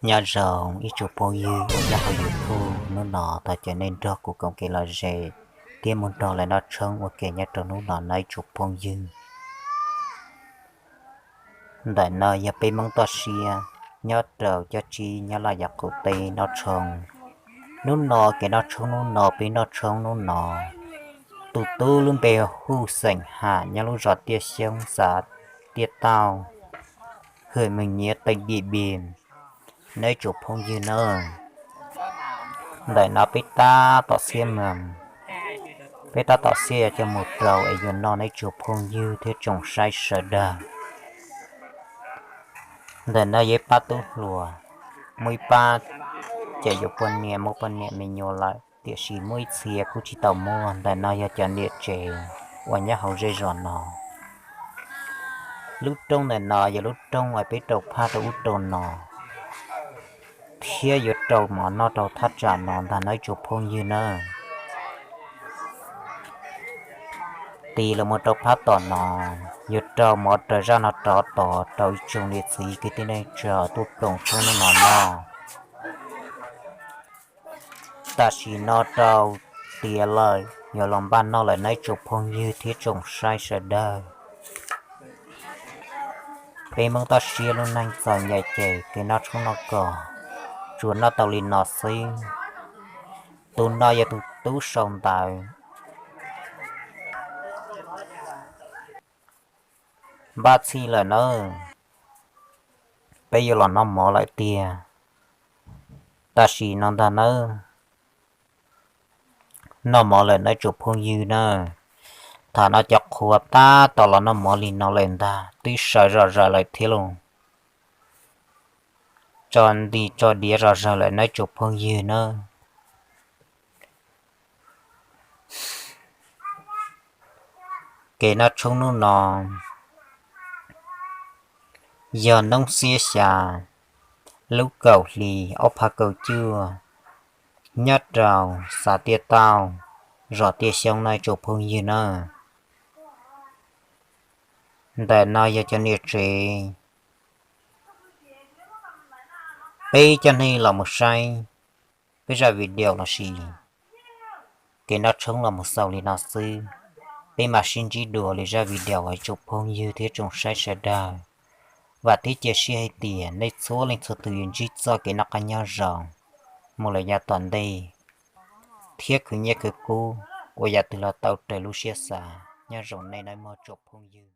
Nyob zoo ib tsoom phooj ywg uas nyob hauv YouTube, hnub no thov caw nej nrog kuv koom kev lom zem thiab mus nrog lawv noj tshoob ua ke nyob rau hnub no nawb ib tsoom phooj ywg. Ntawm no yog peb Hmoob toj siab nyob rau cov tsis nyob Laj Yas Qaum teb noj tshoob. Hnub no kev noj tshoob hnub no peb noj tshoob hnub no, tus tub lub npe hu Xeem Ham nyob lub zos Tiaj Xyoob xav Tiaj Tauj, hwm mws nyiav teev Diam Npias nawb ib tsoom phooj ywg nawb. Ntawm no peb tab tom xiab mas, peb tab tom xiab yuav coj mus rau es yuav noj nawb ib tsoom phooj ywg thiab tsoom saib sawv daws. Ntawm no yog ib pab tub hluas, muaj ib pab ces yuav poj niam muab poj niam me nyuam lawm, tiam sis muaj ib txhia kuj tsis tau muaj. Ntawm no yog cov niam tsev uas nyob hauv zej zos no. Lub roob ntawm no yog lub roob uas peb rau phab rau ub rau no, thiab yuav rau mov noj rau thaj tsam no ntag nawb ib tsoom phooj ywg nawb. Tis los mus rau phab tom no, yuav rau mov raws zaj no rov tod rau ib tsoom niam txiv kwv tij neej tsa tuaj ploom tshoob hnub no noj. Tam sim no rau tiav lawm, yuav los npaj noj lawm nawb ib tsoom phooj ywg thiab tsoom saib sawv daws. Peb Hmoob toj siab lub neej txom nyem ces kev noj tshoob noj kos tsuas noj tau li no xwb. Tus no yog tus tub sau ntawv. Npaj txhij lawm nawb, peb yuav los noj mov lawm tiag. Tam sim no ntag nawb, noj mov lawm nawb tsoom phooj ywg nawb. Thaum no cov qhua tab tom los noj mov li no lawm ntag, twb sawv zom zaws lawm thiab lauj. Tso nti tso diav zom zaws lawm nawb tsoom phooj ywg nawb. Kev noj tshoob hnub no yog hnub xiab xya lub kaum hli ob phav kaum cuaj, nyob rau xav Tiaj Tauj, zos Tiaj Xyoob nawb tsoom phooj ywg nawb. Ntawm no yog cov niam tsev, peb coj nej los mus saib peb zaj video los sis kev noj tshoob los mus xaus li no xwb. Peb mam sib ntsib dua li zaj video ib tsoom phooj ywg thiab tsoom saib sawv daws. Vam thiab cia siab hais tias nej txhua leej txhua tus yuav ntsib txoj kev noj qab nyob zoo mus lawm yav tom ntej, thiab khwv nyiaj khwv kub ua yam twg los tau raws lub siab xav. Nyob zoo nej nawb mog tsoom phooj ywg.